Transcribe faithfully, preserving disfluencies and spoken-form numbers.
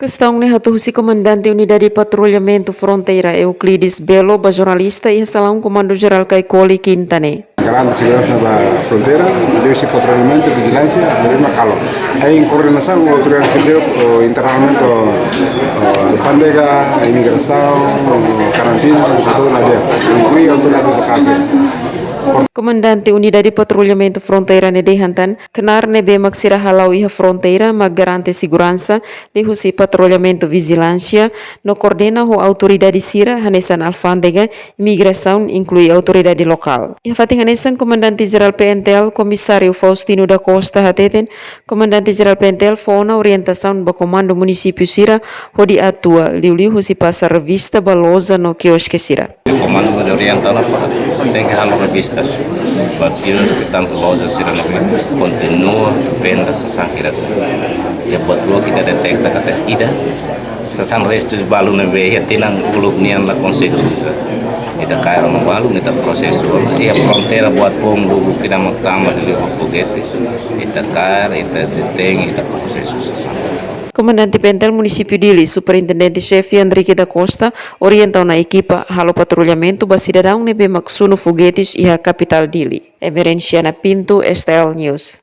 Kestaun ne'e hato'o husi Komandante Unidade Patrullamentu Fronteira Euclides Belo ba jornalista iha salaun Komandu Jerál Caicoli, Kinta ne'e. Garante seguransa ba fronteira, liuhusi patrullamentu, vijilánsia, ne'ebé mak halo. Em koordenasaun ho autoridade sira, ho internamente, ho, ho alfándega, imigrasaun, ho karantina, ho tuir ida-ne'e, inklui autoridade lokál sira. Komandante Unidade Patrullamentu Fronteira ne'e dehan tan, knaar ne'ebé mak sira hala'o iha fronteira mak garante seguransa, liuhusi patrullamentu, vijilánsia, no koordena ho autoridade sira hanesan alfándega, imigrasaun, inklui autoridade lokál. Iha fatin hanesan, Komandante Jerál P N T L, Komisáriu Faustino da Costa hateten, Komandante Jerál P N T L fó ona orientasaun ba komandu munisípiu sira hodi atua, liuliu husi pasa revista ba loja no kioske sira. Komandu hodi orienta ona para tenke halo revista ba kioske, tantu loja sira ne'ebé kontinua venda sasán sira. Iha buat rua ita deteta katak ida, sasán restus balu ne'ebé iha tinan uluk nian la konsege uza. Ita kaer ona balu, ita prosesu ona. Iha fronteira buat foun lubuk ida mak tama liuliu foguete. Ita kaer, ita detein, ita prosesu sasán. Komandante P N T L Munisípiu Dili, Superintendente Xefe Henrique da Costa, orienta ona ekipa halo patrullamentu ba sidadaun ne'ebé mak sunu foguetes iha kapitál Dili. Emerenciana Pinto, S T L News.